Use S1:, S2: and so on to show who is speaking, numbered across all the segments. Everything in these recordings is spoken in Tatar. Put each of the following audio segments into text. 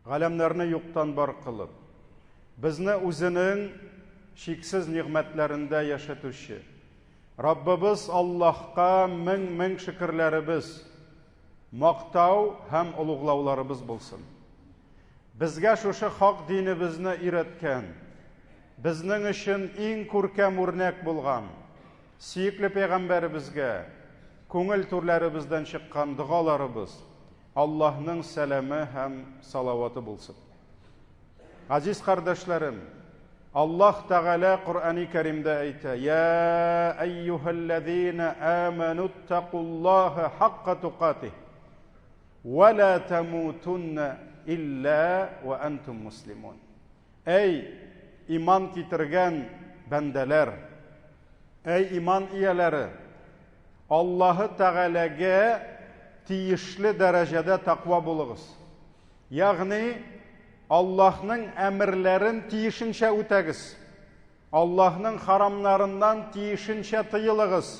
S1: Галәмнәрне юктан бар кылып, безне үзенең чиксез нигъмәтләрендә яшәтүче Раббыбыз Аллаһка мең-мең шөкерләребез, мактау һәм олуглауларыбыз булсын. Безгә шушы хак динебезне өйрәткән, безнең өчен иң күркәм үрнәк булган сөекле пәйгамбәребезгә күңел түрләребездән чыккан догаларыбыз, Аллаһның сәламе һәм салаваты булсын. Газиз кардәшләрем, Аллаһ Тәгалә Коръәни Кәримдә әйтә: "Я әйюһәлләзина аману тақуллаһа хакка тукатих ва ла тамутунна илля ва антум муслимун." Әй иман китергән бәндәләр, әй иман ияләре, Аллаһы Тәгаләгә тиешле дәрәҗәдә тәкъва булыгыз. Ягъни Аллаһның әмерләрен тиешенчә үтәгез. Аллаһның харамнарыннан тиешенчә тыелыгыз.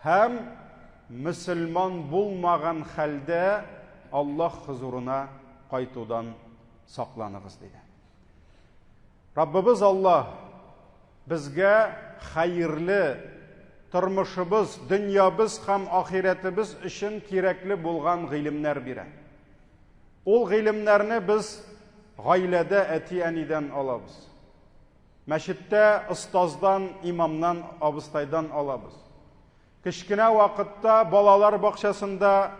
S1: Һәм мөселман булмаган хәлдә Аллаһ хозурына кайтудан сакланыгыз, диде. Раббыбыз Аллаһ безгә хәерле тормышыбыз, дөньябыз һәм ахирәтебез өчен кирәкле булган гыйлемнәр бирә. Ул гыйлемнәрне без гаиләдә әти-әнидән алабыз. Мәчеттә остаздан, имамнан, абыстайдан алабыз. Кечкенә вакытта балалар бакчасында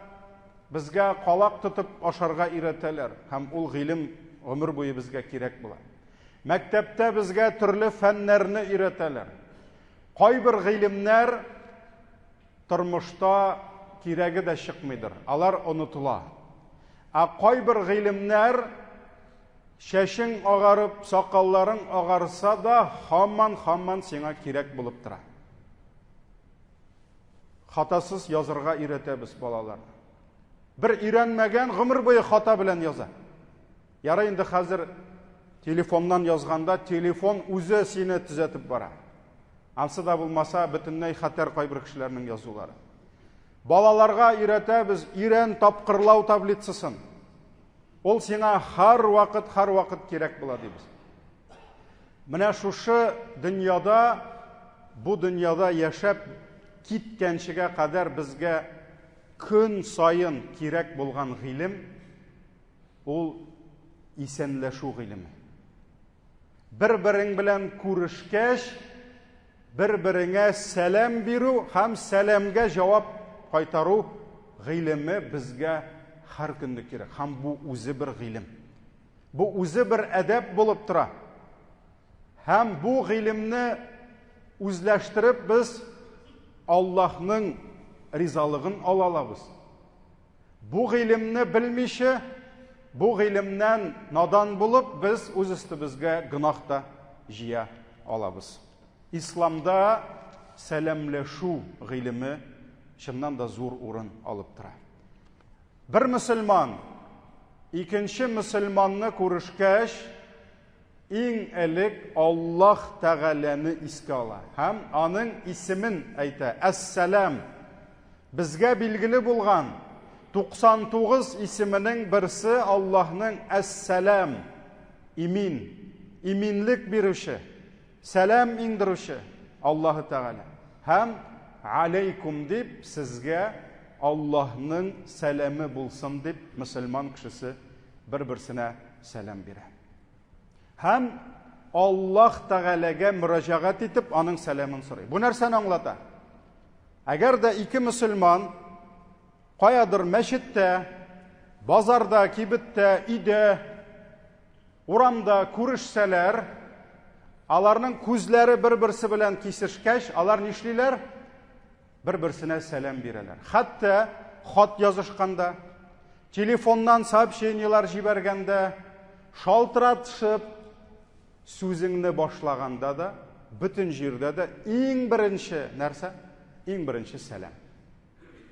S1: безгә калак тотып ашарга өйрәтәләр һәм ул гыйлем гомер буе безгә кирәк була. Мәктәптә безгә төрле фәннәрне өйрәтәләр. Кайбер гыйлемнәр тормышта кирәге дә чыкмыйдыр, алар онытыла. Ә кайбер гыйлемнәр чәчең агарып, сакалларың агарса да, һаман-һаман сиңа кирәк булып тора. Хатасыз язырга өйрәтәбез балаларны. Бер өйрәнмәгән гомер буе хата белән яза. Ярый инде хәзер телефоннан язганда телефон үзе сине төзәтеп бара. Ансы да булмаса, бөтенләй хәтәр кайбер кешеләрнең язулары. Балаларга өйрәтәбез, өйрән тапкырлау таблицасын. Ул сиңа һәрвакыт, һәрвакыт кирәк була дибез. Менә шушы дөньяда, бу дөньяда яшәп киткәнчегә кадәр безгә көн саен кирәк булган гыйлем ул исәнләшү гыйлеме. Бер-берең белән күрешкәч, бер-береңә сәлам бирү һәм сәламгә җавап кайтару гыйлеме безгә һәр көнне кирәк. Һәм бу үзе бер гыйлем. Бу үзе бер әдәп булып тора. Һәм бу гыйлемне үзләштереп без Аллаһның ризалыгын ала алабыз. Бу гыйлемне белмичә, бу гыйлемнән надан булып, без үз өстебезгә гөнаһ та җыя алабыз. Исламда сәламләшү гыйлеме чыннан да зур урын алып тора. Бер мөселман икенче мөселманны күрешкәч, иң элек Аллаһ Тәгаләне искә ала һәм аның исемен әйтә. Әссәлам. Безгә билгеле булган 99 исеменең берсе Аллаһның Әссәлам, имин, иминлек бирүче. Сәлам иңдерүче Аллаһы Тәгалә һәм алейкум дип сезгә Аллаһның сәламе булсын дип мөселман кешесе бер-берсенә сәлам бирә. Һәм Аллаһ Тәгаләгә мөрәҗәгать итеп аның сәламен сорый. Бу нәрсәне аңлата? Әгәр дә ике мөселман каядыр мәчеттә, базарда, кибеттә, өйдә Урамда күрешсәләр, аларның күзләре бер-берсе белән кисешкәч, алар нишлиләр? Бер-берсенә сәлам бирәләр. Хәтта хат язышканда, телефоннан сообщениеләр җибәргәндә, шалтыратышып, сүзеңне башлаганда да, бөтен җирдә дә иң беренче нәрсә? Иң беренче сәлам.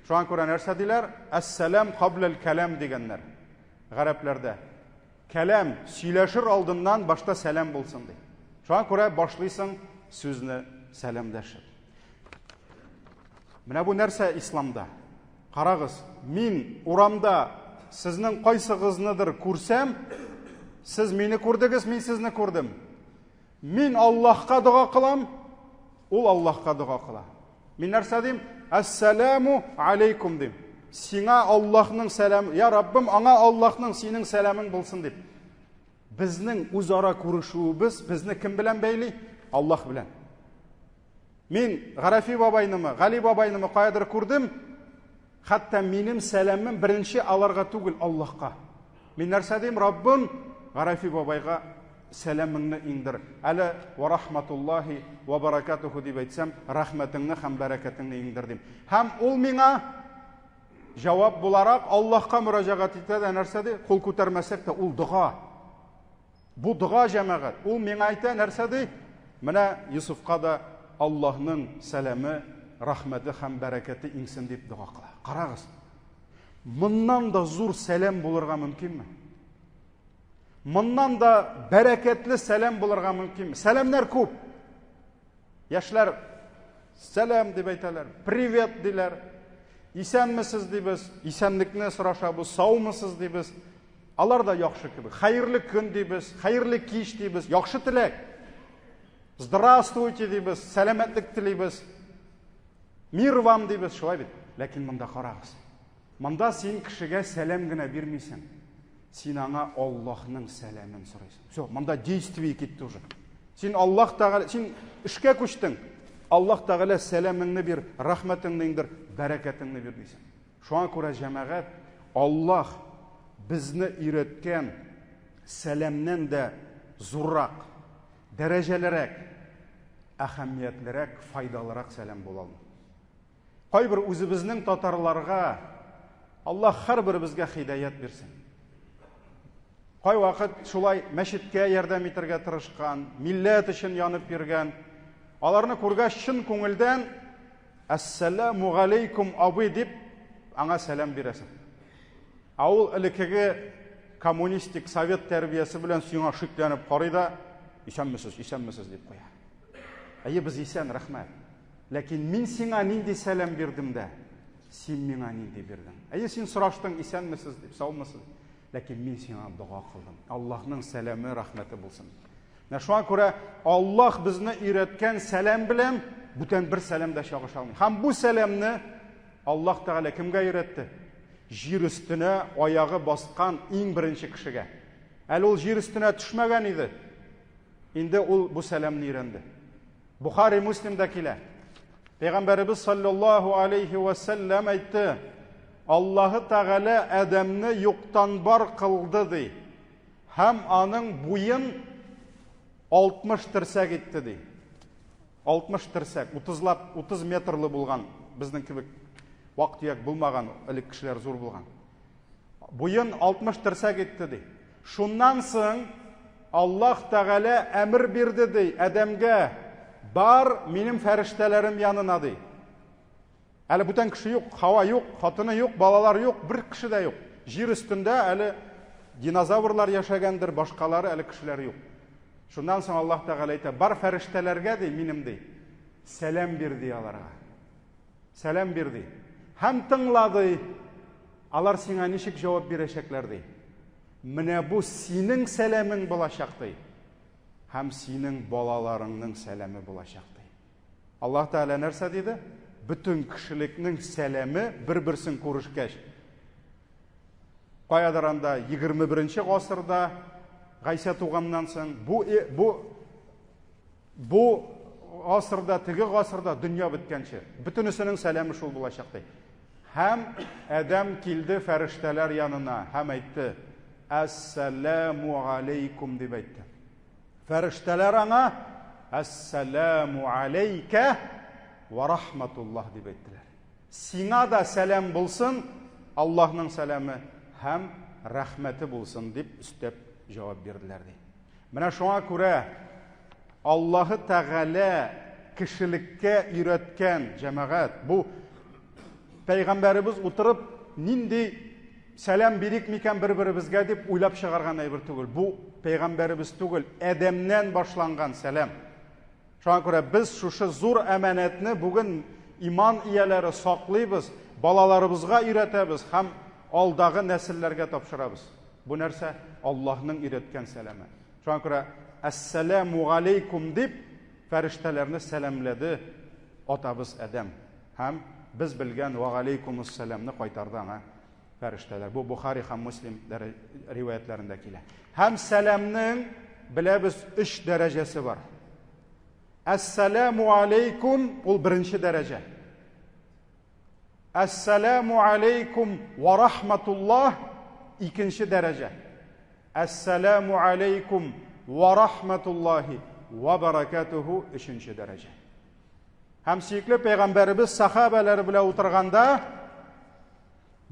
S1: Шуңа күрә нәрсә диләр? Әссәлам кабләл кәлам дигәннәр. Гарәпләрдә. Кәлам, сөйләшер алдыннан башта сәлам булсын ди. Шуңа күрә башлыйсың сүзне сәламләшеп. Менә бу нәрсә исламда? Карагыз, мин урамда сезнең кайсыгызныдыр күрсәм, сез мине күрдегез, мин сезне күрдем. Мин Аллаһка дога кылам, ул Аллаһка дога кыла. Мин нәрсә дим? Әссәләму алейкум дим. Сиңа Аллаһның сәламе, я Раббым, аңа Аллаһның синең сәламең булсын дип. Безнең үзара күрешүебез безне кем белән бәйли? Аллаһ белән. Мин Гарәфи бабайнымы, Гали бабайнымы каядыр күрдем, хәтта минем сәламем беренче аларга түгел, Аллаһка. Мин нәрсә дим? Раббым, Гарәфи бабайга сәламеңне иңдер. Әле ва рахматуллаһи ва баракатуху дип әйтсәм, рәхмәтеңне һәм бәрәкәтеңне иңдер дим. Һәм ул миңа җавап буларак Аллаһка мөрәҗәгать итә дә нәрсә ди? Кул күтәрмәсәк тә ул дога. Бу дога җәмәгать. Ул миңа әйтә нәрсә ди? Менә Юсуфка да Аллаһның сәламе, рәхмәте һәм бәрәкәте иңсен дип дога кыла. Карагыз. Моннан да зур сәлам булырга мөмкинме? Моннан да бәрәкәтле сәлам булырга мөмкинме? Сәламнәр күп. Яшьләр сәлам дип әйтәләр, привет диләр. Исәнмесез дибез, исәнлекне сорашабыз, саумысыз дибез. Алар да яхшы кебек. Хәерле көн дибез, хәерле кич дибез, яхшы теләк. Здравствуйте дибез, сәламәтлек телибез. Мир вам дибез, шулай бит. Ләкин монда карагыз. Монда син кешегә сәлам генә бирмисең. Син аңа Аллаһның сәламен сорыйсың. Все, монда действие китте уже. Син Аллаһ Тәгалә, син эшкә күчтең. Аллаһ Тәгалә сәламеңне бир, рәхмәтеңне иңдер, бәрәкәтеңне бир дисең. Шуңа күрә җәмәгать Аллаһ безне өйрәткән сәламнән дә зуррак, дәрәҗәлерәк, әһәмиятлерәк, файдалырак сәлам була алмый. Кайбер үзебезнең татарларга Аллаһ һәрберебезгә хидаят бирсен. Кайвакыт шулай мәчеткә ярдәм итәргә тырышкан, милләт өчен янып йөргән, аларны күргәч чын күңелдән Әссәләмү галәйкүм абый дип аңа сәлам бирәсең. Ә ул элеккеге коммунистик совет тәрбиясе белән сиңа шикләнеп карый да, исәнмесез, исәнмесез дип куя. Әйе, без исән, рәхмәт. Ләкин мин сиңа нинди сәлам бирдем дә, син миңа нинди бирдең? Әйе, син сораштың, исәнмесез дип, саумысыз. Ләкин мин сиңа дога кылдым. Аллаһның сәламе, рәхмәте булсын. Менә шуңа күрә Аллаһ безне өйрәткән сәлам белән бүтән бер сәлам дә чагыша алмый. Һәм бу сәламне Аллаһ Тәгалә кемгә өйрәтте? Җир өстенә аягы баскан иң беренче кешегә. Әле ул җир өстенә төшмәгән иде. Инде ул бу сәламне өйрәнде. Бухари Муслимда килә. Пәйгамбәребез саллаллаһу алейхи ва сәлләм әйтте: Аллаһы Тәгалә Адәмне юктан бар кылды ди. Һәм аның буен 60 терсәк итте ди. 60 терсәк, 30лап 30 метрлы булган, безнең кебек вак-төяк булмаган, элек кешеләр зур булган. Буен 60 терсәк итте ди. Шуннан соң Аллаһ Тәгалә әмер бирде ди Адәмгә, бар минем фәрештәләрем янына ди. Әле бүтән кеше юк, Хава юк, хатыны юк, балалар юк, бер кеше дә юк. Җир өстендә әле динозаврлар яшәгәндер, башкалары әле кешеләр юк. Шуннан соң Аллаһ Тәгалә әйтә, бар фәрештәләргә ди, минем ди, сәлам бир ди аларга. Сәлам бир ди. Һәм тыңла ди. Алар сиңа ничек җавап бирәчәкләр ди. Менә бу синең сәламең булачак ди. Һәм синең балаларыңның сәламе булачак ди. Аллаһ Тәгалә нәрсә диде? Бөтен кешелекнең сәламе бер-берсен күрешкәч. Каядыр анда 21 гасырда Гайсә туганнан соң бу бу Бу гасырда, теге гасырда дөнья беткәнче, бөтенесенең сәламе шул булачак ди. Һәм Адәм килде фәрештәләр янына һәм әйтте: Әссәламу алейкум дип әйтте. Фәрештәләр аңа Әссәламу алейка ва рахматуллаһ дип әйттеләр. Сиңа да сәлам булсын, Аллаһның сәламе һәм рәхмәте булсын дип өстәп җавап бирделәр ди. Менә шуңа күрә Аллаһы Тәгалә кешелеккә өйрәткән җәмәгать, бу пәйгамбәребез утырып нинди сәлам бирик микән бер-беребезгә дип уйлап чыгарган әйбер түгел. Бу пәйгамбәребез түгел, Адәмнән башланган сәлам. Шуңа күрә без шушы зур әманәтне бүген иман ияләре саклыйбыз, балаларыбызга өйрәтәбез һәм Алдагы нәселләргә тапшырабыз. Бу нәрсә? Аллаһның өйрәткән сәламе. Шуңа күрә Әссәләмү галәйкүм дип фәрештәләрне сәламләде атабыз Адәм. Һәм без белгән вә галәйкүмүссәламне кайтарды аңа фәрештәләр. Бу Бухари һәм Муслим риваятьләрендә килә. Һәм сәламнең беләбез өч дәрәҗәсе бар. Әссәләмү алейкум ул беренче дәрәҗә. Әссәләмү алейкум ва рахматуллаһ икенче дәрәҗә. Әссәләмү алейкум ва рахматуллаһи ва баракатуху өченче дәрәҗә. Һәм сөекле пәйгамбәребез сахабәләре белән утырганда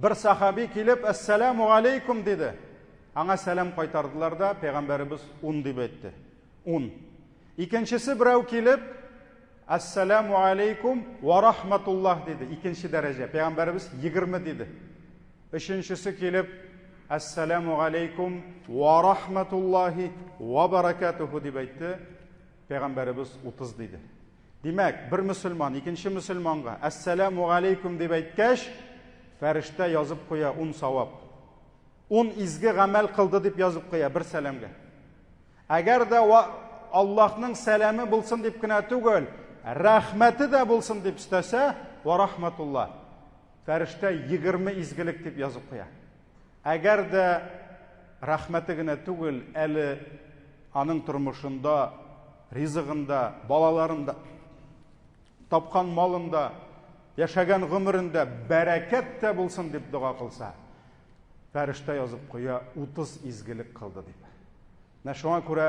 S1: бер сахаби килеп әссәләмү алейкум диде. Аңа сәлам кайтардылар да, пәйгамбәребез ун дип әйтте. Ун. Икенчесе берәү килеп, Әссәләмү алейкум ва рахматуллаһ диде. Икенче дәрәҗә. Пәйгамбәребез 20 диде. Өченчесе килеп, Әссәләмү алейкум ва рахматуллаһи ва баракатуху дип әйтте. Пәйгамбәребез 30 диде. Димәк, бер мөселман икенче мөселманга Әссәләмү алейкум дип әйткәч, фәрештә язып куя 10 савап. 10 изге гамәл кылды дип язып куя бер сәламгә. Әгәр дә Аллаһның сәламе булсын дип кенә түгел, рәхмәте дә булсын дип өстәсә, ва рахматулла. Фәрештә 20 изгелек дип язып куя. Әгәр дә рәхмәте генә түгел, әле аның тормышында, ризыгында, балаларында, тапкан малында, яшәгән гомерендә бәрәкәт тә булсын дип дога кылса, фәрештә язып куя, 30 изгелек кылды дип. Менә шуңа күрә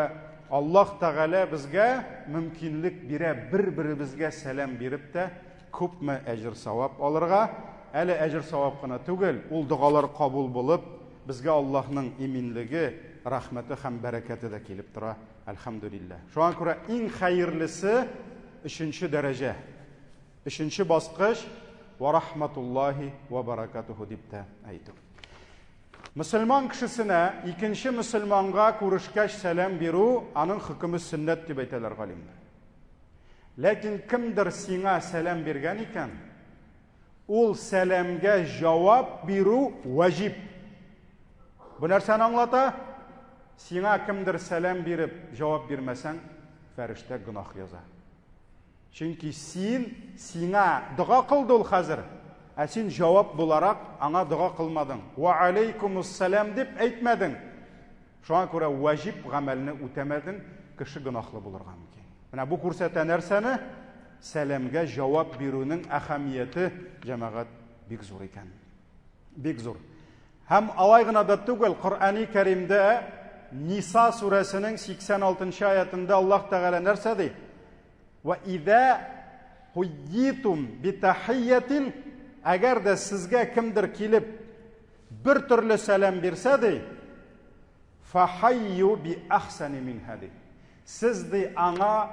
S1: Аллаһ Тәгалә безгә мөмкинлек бирә бер-беребезгә сәлам биреп тә күпме әҗер-савап алырга. Әле әҗер-савап кына түгел, ул догалар кабул булып, безгә Аллаһның иминлеге, рәхмәте һәм бәрәкәте дә килеп тора. Әлхәмдүлилләһ. Шуңа күрә иң хәерлесе өченче дәрәҗә. Өченче баскыч ва рахматуллаһи ва баракатуху дип тә әйтү. Мөселман кешесенә икенче мөселманга күрешкәч сәлам бирү, аның хөкеме сөннәт дип әйтәләр галимнәр. Ләкин кемдер сиңа сәлам биргән икән, ул сәламгә җавап бирү ваҗиб. Бу нәрсәне аңлата? Сиңа кемдер сәлам биреп җавап бирмәсәң, фәрештә гөнаһ яза. Чөнки син, сиңа дога кылды ул хәзер, ә син җавап буларак аңа дога кылмадың. Ва алейкумуссалам дип әйтмәдең. Шуңа күрә ваҗиб гамәлне үтәмәдең, кеше гөнаһлы булырга мөмкин. Менә бу күрсәтә нәрсәне? Сәламгә җавап бирүнең әһәмияте, җәмәгать, бик зур икән. Бик зур. Һәм алай гына да түгел, Коръәни Кәримдә Ниса сүрәсенең 86 аятында Аллаһ Тәгалә нәрсә ди? Ва иза хуйитум битахиятин, әгәр дә сезгә кемдер килеп бер төрле сәлам бирсә ди, фахайю би ахсани минха ди. Сез ди аңа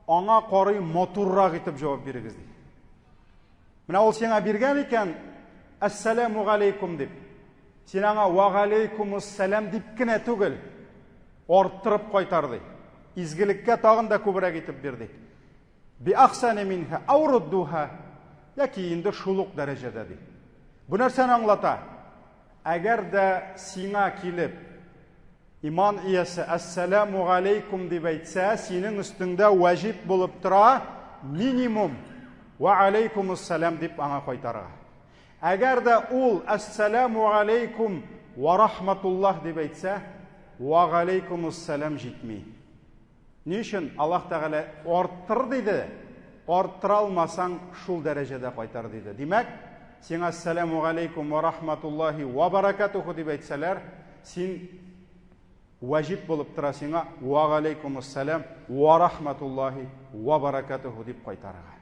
S1: аңа карый матуррак итеп җавап бирегез ди. Менә ул сиңа биргән икән, әссәләмү галәйкүм дип. Син аңа ва галәйкүмуссәлам дип кенә түгел, арттырып кайтар ди. Изгелеккә тагын да күбрәк итеп бир ди. Би ахсани минха ау руддуха яки инде шул ук дәрәҗәдә ди. Бу нәрсәне аңлата? Әгәр дә сиңа килеп Иман иясе Әссәләмү галәйкүм дип әйтсә, синең өстеңдә вәҗиб булып тора, минимум Вә аләйкүмуссәлам дип аңа кайтарырга. Әгәр дә ул Әссәләмү галәйкүм вә рахматуллаһ дип әйтсә, Вә галәйкүмуссәлам җитми. Ни өчен Аллаһ Тәгалә арттыр диде, арттыра алмасаң, шул дәрәҗәдә кайтар диде. Димәк, сиңа әссәләмү галәйкүм ва рахматуллаһи ва баракатуху дип әйтсәләр, син ваҗиб булып тора сиңа ва галәйкүмуссәлам ва рахматуллаһи ва баракатуху дип кайтарырга.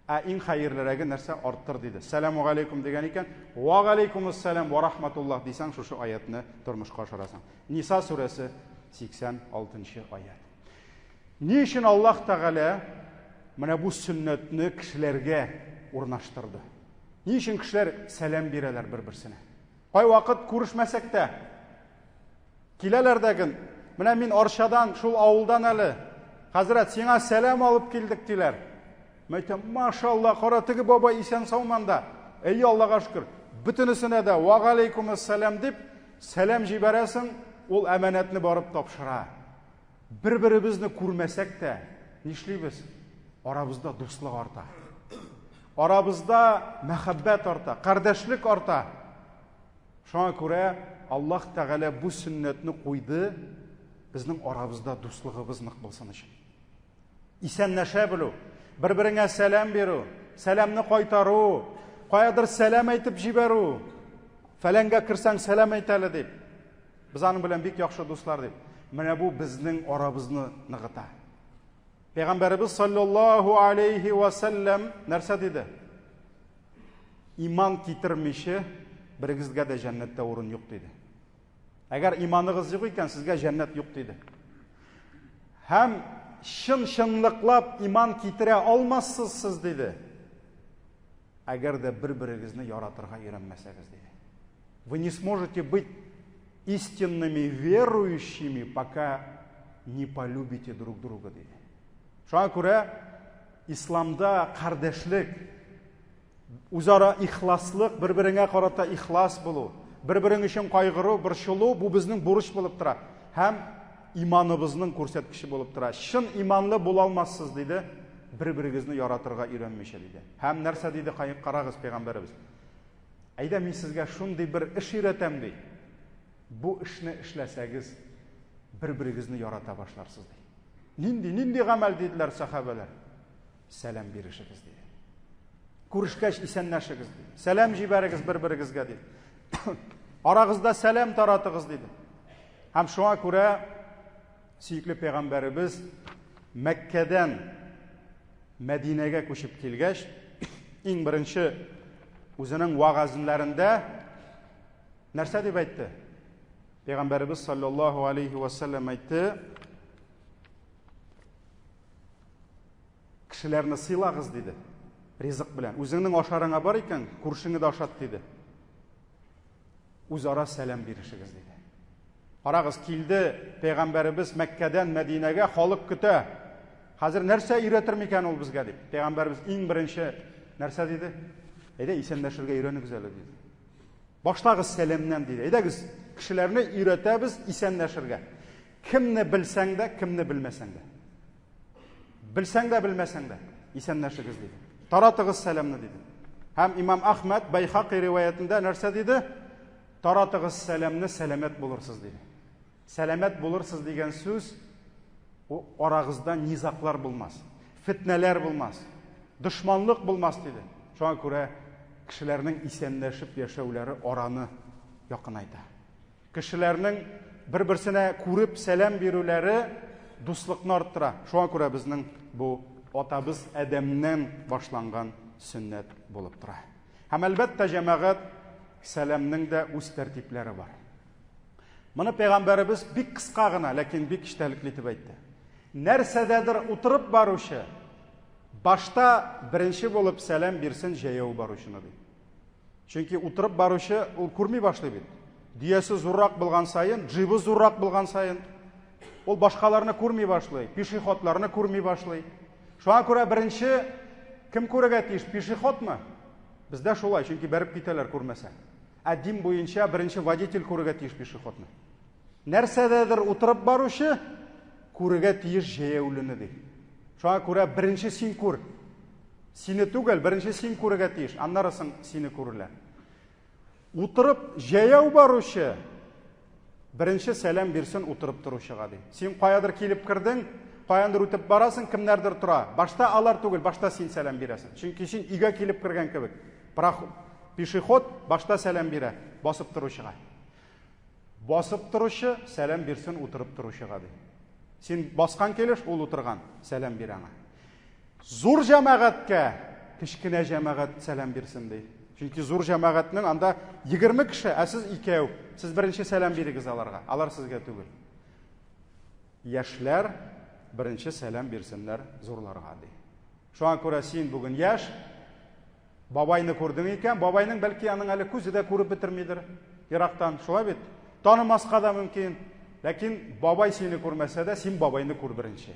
S1: Ә иң хәерлерәге нәрсә арттыр диде. Сәламу галәйкүм дигән икән, ва галәйкүмуссәлам ва рахматуллаһ дисәң, шушы аятны тормышка ашырасың. Ниса сүрәсе 86 нчы аять. Ни өчен Аллаһ Тәгалә менә бу сөннәтне кешеләргә урнаштырды? Ни өчен кешеләр сәлам бирәләр бер-берсенә? Кайвакыт күрешмәсәк тә киләләр дә ген, менә мин Арчадан, шул авылдан әле. Хәзрәт, сиңа сәлам алып килдек диләр. Мин әйтәм, машалла, кара теге бабай исән сау монда. Әй, Аллага шөкер. Бөтенесенә дә ва галәйкүмәссәлам дип сәлам җибәрәсең, ул әманәтне барып тапшыра. Бер-беребезне күрмәсәк тә, нишлибез? Арабызда дуслык арта. Арабызда мәхәббәт арта, кардәшлек арта. Шуңа күрә Аллаһ Тәгалә бу сөннәтне куйды, безнең арабызда дуслыгыбыз нык булсын өчен. Исәнләшә белү, бер-береңә сәлам бирү, сәламне кайтару, каядыр сәлам әйтеп җибәрү, фәләнгә керсәң сәлам әйт әле дип. Без аның белән бик яхшы дуслар дип. Менә бу безнең арабызны ныгыта. Пәйгамбәребез саллаллаһу алейхи ва саллям нәрсә диде? Иман китермичә берегезгә дә җәннәттә урын юк диде. Әгәр иманыгыз юк икән, сезгә җәннәт юк диде. Һәм чын-чынлыклап иман китерә алмассыз сез диде. Әгәр дә бер-берегезне яратырга өйрәнмәсәгез диде. Вы не сможете быть истинными верующими, пока не полюбите друг друга диде. Шуңа күрә исламда кардәшлек, Үзара ихласлык, бер-береңә карата ихлас булу, бер-берең өчен кайгыру, борчылу бу безнең бурыч булып тора һәм иманыбызның күрсәткече булып тора. Чын иманлы була алмассыз, диде, бер-берегезне яратырга өйрәнмичә, диде. Һәм нәрсә диде, карагыз пәйгамбәребез. Әйдә, мин сезгә шундый бер эш өйрәтәм, ди. Бу эшне эшләсәгез, бер-берегезне ярата башларсыз, ди. Нинди, нинди гамәл, диделәр сәхабәләр. Сәлам бирешегез, диде. Күрешкәч исәнләшегез, диде. Сәлам җибәрегез бер-берегезгә, диде. Арагызда сәлам таратыгыз, диде. Һәм шуңа күрә сөекле пәйгамбәребез Мәккәдән Мәдинәгә күчеп килгәч, иң беренче үзенең вәгазьләрендә нәрсә дип әйтте? Пәйгамбәребез саллаллаһу алейхи ва саллям әйтте: Кешеләрне сыйлагыз, диде. Ризык белән. Үзеңнең ашарыңа бар икән, күршеңне дә ашат, диде. Үзара сәлам бирешегез, диде. Карагыз, килде пәйгамбәребез Мәккәдән Мәдинәгә, халык көтә. Хәзер нәрсә өйрәтер микән ул безгә дип. Пәйгамбәребез иң беренче нәрсә диде? Әйдә исәнләшергә өйрәнегез әле, диде. Башлагыз сәламнән, диде. Әйдәгез, кешеләрне өйрәтәбез исәнләшергә. Кемне белсәң дә, кемне белмәсәң дә. Белсәң дә, белмәсәң дә, исәнләшегез, диде. Таратыгыз сәламне, диде. Һәм имам Ахмәд Байхаки риваятендә нәрсә диде? Таратыгыз сәламне, сәламәт булырсыз, диде. Сәламәт булырсыз дигән сүз арагызда низаклар булмас, фетнәләр булмас, дошманлык булмас, диде. Шуңа күрә кешеләрнең исәнләшеп яшәүләре араны якынайта. Кешеләрнең бер-берсенә күреп сәлам бирүләре дуслыкны арттыра. Шуңа күрә безнең бу атабыз Адәмнән башланган сөннәт булып тора. Һәм әлбәттә, җәмәгать, сәламнең дә үз тәртипләре бар. Моны пәйгамбәребез бик кыска гына, ләкин бик эчтәлекле итеп әйтте. Нәрсәдәдер утырып баручы башта беренче булып сәлам бирсен җәяү баручыны ди. Чөнки утырып баручы ул күрми башлый бит. Дөясе зуррак булган саен, джибы зуррак булган саен, ул башкаларны күрми башлый, пешеходларны күрми башлый. Шуңа күрә беренче кем күрергә тиеш, пешеходмы? Бездә шулай, чөнки бәреп китәләр күрмәсә. Ә дин буенча беренче водитель күрергә тиеш пешеходны. Нәрсәдәдер утырып баручы күрергә тиеш җәяүлене ди. Шуңа күрә беренче син күр. Сине түгел, беренче син күрергә тиеш, аннары соң сине күрерләр. Утырып җәяү баручы беренче сәлам бирсен утырып торучыга ди. Син каядыр килеп кердең, каяндыр үтеп барасың, кемнәрдер тора. Башта алар түгел, башта син сәлам бирәсең. Чөнки син өйгә килеп кергән кебек. Пешеход башта сәлам бирә, басып торучыга. Басып торучы сәлам бирсен утырып торучыга ди. Син баскан килеш, ул утырган, сәлам бир аңа. Зур җәмәгатькә кечкенә җәмәгать сәлам бирсен ди. Чөнки зур җәмәгатьнең анда 20 кеше, ә сез икәү. Сез беренче сәлам бирегез аларга, алар сезгә түгел. Яшьләр беренче сәлам бирсеннәр зурларга ди. Шуңа күрә син бүген яшь, бабайны күрдең икән, бабайның бәлки аның әле күзе дә күреп бетермидер ерактан, шулай бит? Танымаска да мөмкин. Ләкин бабай сине күрмәсә дә, син бабайны күр беренче.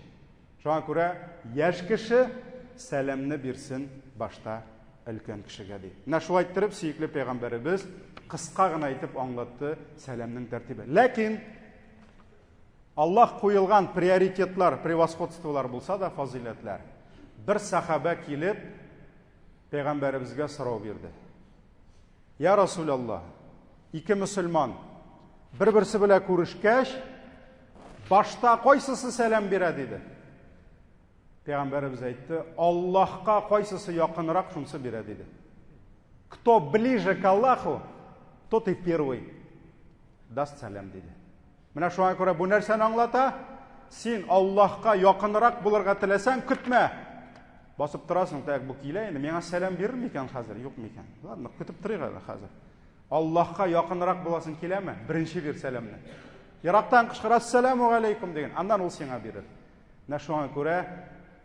S1: Шуңа күрә яшь кеше сәламне бирсен башта өлкән кешегә, ди. Менә шулай иттереп, сөекле пәйгамбәребез кыска гына итеп аңлатты сәламнең тәртибе. Ләкин Аллаһ куелган приоритетлар, превосходстволар булса да, фазыйләтләр. Бер сахаба килеп, пәйгамбәребезгә сорау бирде. Я Расулаллаһ, ике мөселман бер-берсе белән күрешкәч, башта кайсысы сәлам бирә диде. Пәйгамбәребез әйтте, Аллаһка кайсысы якынрак, шунысы бирә диде. Кто ближе к Аллаху, тот и первый даст сәлам диде. Менә шуңа күрә бу нәрсәне аңлата? Син Аллаһка якынрак булырга теләсәң, көтмә. Басып торасың, так бу килә инде, миңа сәлам бирер микән хәзер, юк микән? Ладно, көтеп торыйк әле хәзер. Аллаһка якынрак буласың киләме? Беренче бир сәламне. Ерактан кычкыр, ассаламу алейкум деген, аннан ул сиңа бирер. Менә шуңа күрә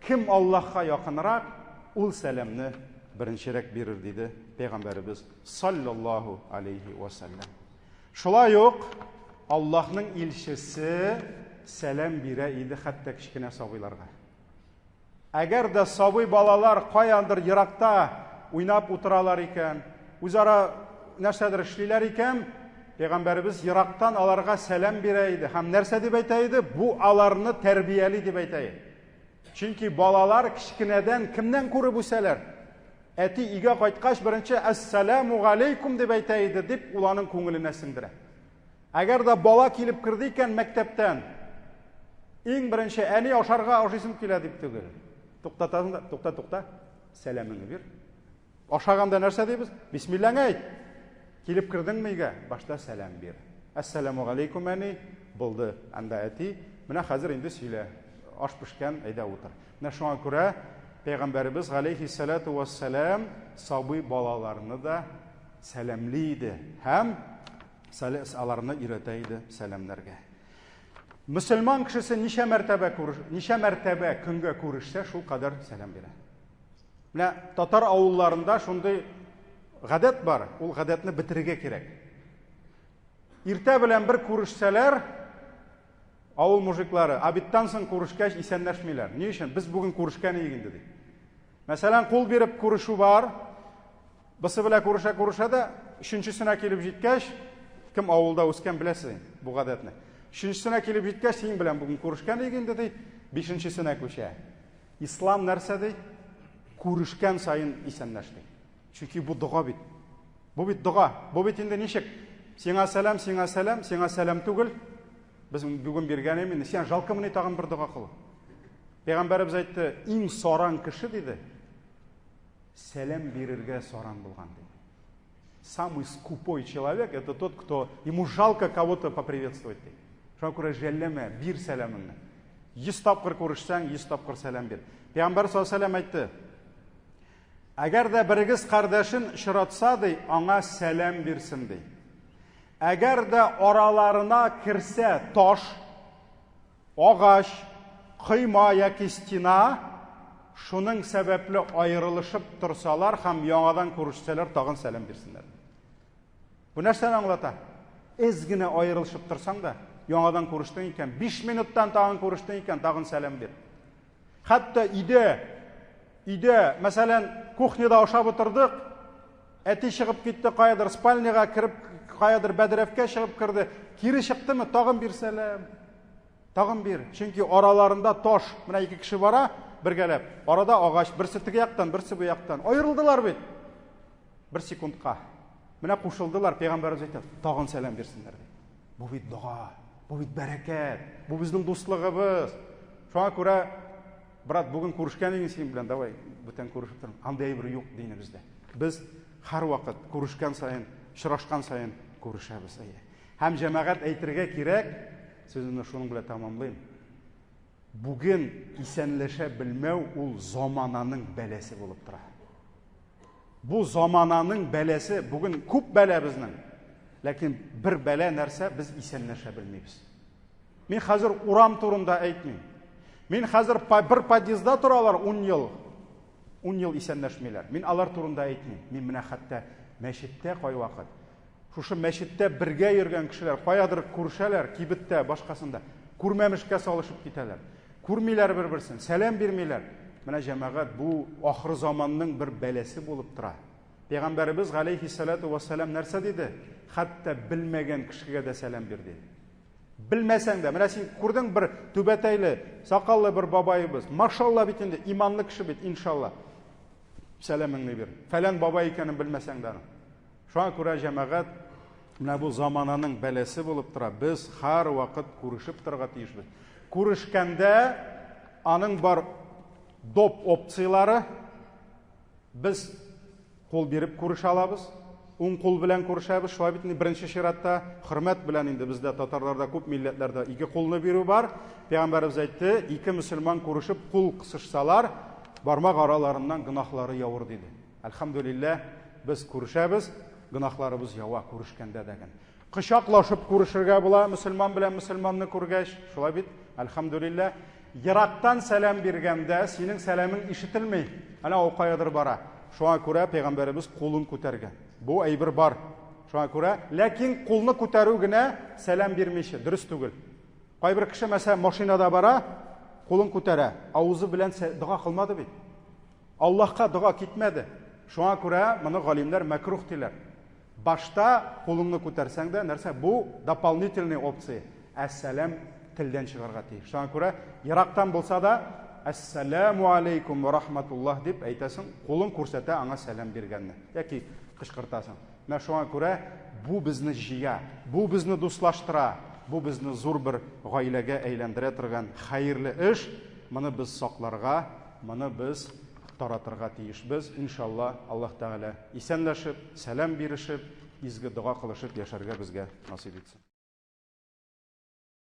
S1: кем Аллаһка якынрак, ул сәламне беренчерәк бирер диде пәйгамбәребез саллаллаһу алейхи ва саллям. Шулай ук Аллаһның илчесе сәлам бирә иде хәтта кечкенә сабыйларга. Әгәр дә сабый балалар каяндыр еракта уйнап утыралар икән, үзара нәрсәдер эшлиләр икән, пәйгамбәребез ерактан аларга сәлам бирә иде һәм нәрсә дип әйтә иде? Бу аларны тәрбияли дип әйтә иде. Чөнки балалар кечкенәдән кемнән күреп үсәләр? Әти өйгә кайткач беренче әссәләмү галәйкүм дип әйтә иде дип ул аның күңеленә сеңдерә. Әгәр дә бала килеп керде икән мәктәптән, иң беренче әни ашарга ашыйсым килә дип түгел. Туктатасың да, тукта, тукта, сәламеңне бир. Ашаганда нәрсә дибез? Бисмиллаңны әйт. Килеп кердеңме өйгә? Башта сәлам бир. Әссәламу галәйкүм, әни. Булды. Анда әти. Менә хәзер инде сөйлә. Аш пешкән, әйдә утыр. Менә шуңа күрә Пәйгамбәребез галәйһиссәлату вәссәлам сабый балаларны да сәламли иде һәм аларны өйрәтә иде сәламнәргә. Мөселман кешесе ничә мәртәбә күреш, ничә мәртәбә көнгә күрешсә, шул кадәр сәлам бирә. Менә татар авылларында шундый гадәт бар, ул гадәтне бетерергә кирәк. Иртә белән бер күрешсәләр, авыл мужиклары обедтан соң күрешкәч исәнләшмиләр. Ни өчен? Без бүген күрешкән идек инде ди. Мәсәлән, кул биреп күрешү бар. Бысы белән күрешә-күрешә дә, өченчесенә килеп җиткәч, кем авылда үскән беләсез инде бу гадәтне. Өченчесенә килеп җиткәч, синең белән бүген күрешкән идек инде ди, бишенчесенә күчә. Ислам нәрсә ди? Күрешкән саен исәнләш ди. Чөнки бу дога бит. Бу бит дога. Бу бит инде ничек? Сиңа сәлам, сиңа сәлам, сиңа сәлам түгел. Без бүген биргән инде. Сиңа жалкомыни тагын бер дога кылу? Пәйгамбәребез әйтте, иң саран кеше диде. Сәлам бирергә саран булган диде. Самый скупой человек это тот, кто ему жалко кого-то поприветствовать ди. Шуңа күрә жәлләмә, бир сәламеңне. 100 тапкыр күрешсәң, 100 тапкыр сәлам бир. Пәйгамбәр саллаллаһу алейһи әйтте. Әгәр дә берегез кардәшен очратса, ди, аңа сәлам бирсен, ди. Әгәр дә араларына керсә таш, агач, койма яки стена, шуның сәбәпле аерылышып торсалар һәм яңадан күрешсәләр, тагын сәлам бирсеннәр. Бу нәрсәне аңлата? Эз генә аерылышып торсаң да, яңадан күрештең икән, 5 минуттан тагын күрештең икән, тагын сәлам бир. Хәтта өйдә, өйдә, мәсәлән, кухняда ашап утырдык, әти чыгып китте каядыр спальняга кереп, каядыр бәдрәфкә чыгып керде, кире чыктымы, тагын бир сәлам. Тагын бир. Чөнки араларында таш, менә ике кеше бара бергәләп. Арада агач, берсе теге яктан, берсе бу яктан. Аерылдылар бит. Бер секундка. Менә кушылдылар, пәйгамбәребез әйтә, тагын сәлам бирсеннәр ди. Бу бит дога, бу бит бәрәкәт, бу безнең дуслыгыбыз. Шуңа күрә, брат, бүген күрешкән идең синең белән, давай, бүтән күрешеп торма. Андый әйбер юк динебездә. Без һәрвакыт күрешкән саен, очрашкан саен күрешәбез. Әйе. Һәм җәмәгать әйтергә кирәк, сүземне шуның белән тәмамлыйм. Бүген исәнләшә белмәү ул замананың бәласе булып тора. Бу замананың бәласе, бүген күп бәла безнең. Ләкин бер бәла нәрсә, без исәнләшә белмибез. Мин хәзер урам турында әйтмим. Мин хәзер бер подъездда торалар 10 ел. 10 ел исәнләшмиләр. Мин алар турында әйтмим. Мин менә хәтта мәчеттә кайвакыт шушы мәчеттә бергә йөргән кешеләр каядыр күрешәләр, кибеттә, башкасында. Күрмәмешкә салышып китәләр. Күрмиләр бер-берсен, сәлам бирмиләр. Менә җәмәгать, бу ахыр заманның бер бәласе булып тора. Пәйгамбәребез галәйһиссәлату вәссәлам нәрсә диде? Хәтта белмәгән кешегә дә сәлам бир диде. Белмәсәң дә, менә син күрдең бер түбәтәйле, сакаллы бер бабаебыз. Машалла бит инде, иманлы кеше бит, иншалла. Сәламеңне бир. Фәлән бабай икәнен белмәсәң дә. Шуңа күрә җәмәгать, менә бу замананың бәласе булып тора. Без һәрвакыт күрешеп торырга тиешбез. Күрешкәндә аның бар доп опцияләре без кул биреп күрешә алабыз. Уң кул белән күрешәбез. Шулай бит инде беренче чиратта хөрмәт белән инде бездә татарларда күп милләтләрдә ике кулны бирү бар. Пәйгамбәребез әйтте, ике мөселман күрешеп кул кысышсалар, бармак араларыннан гөнаһлары явыр диде. Әлхәмдүлилләһ, без күрешәбез, гөнаһларыбыз ява күрешкәндә дә ген. Кочаклашып күрешергә була мөселман белән мөселманны күргәч, шулай бит? Әлхәмдүлилләһ. Ерактан сәлам биргәндә синең сәламең ишетелми. Әнә ул каядыр бара. Шуңа күрә пәйгамбәребез кулын күтәргән. Бу әйбер бар. Шуңа күрә, ләкин кулны күтәрү генә сәлам бирмичә дөрес түгел. Кайбер кеше, мәсәлән, машинада бара, кулын күтәрә, авызы белән дога кылмады бит. Аллаһка дога китмәде. Шуңа күрә моны галимнәр мәкрух диләр. Башта кулыңны күтәрсәң дә, нәрсә, бу дополнительный опция. Әссәлам телдән чыгарга тиеш. Шуңа күрә ерактан булса да Әссәламу алейкум ва рахматуллаһ дип әйтәсең, кулың күрсәтә аңа сәлам биргәнне яки кычкыртасың. Менә шуңа күрә бу безне җыя, бу безне дуслаштыра, бу безне зур бер гаиләгә әйләндерә торган хәерле эш. Моны без сакларга, Моны без таратырга тиешбез, иншалла, Аллаһ Тәгалә исәнләшеп, сәлам бирешеп, изге дога кылышып яшәргә безгә насыйп итсен.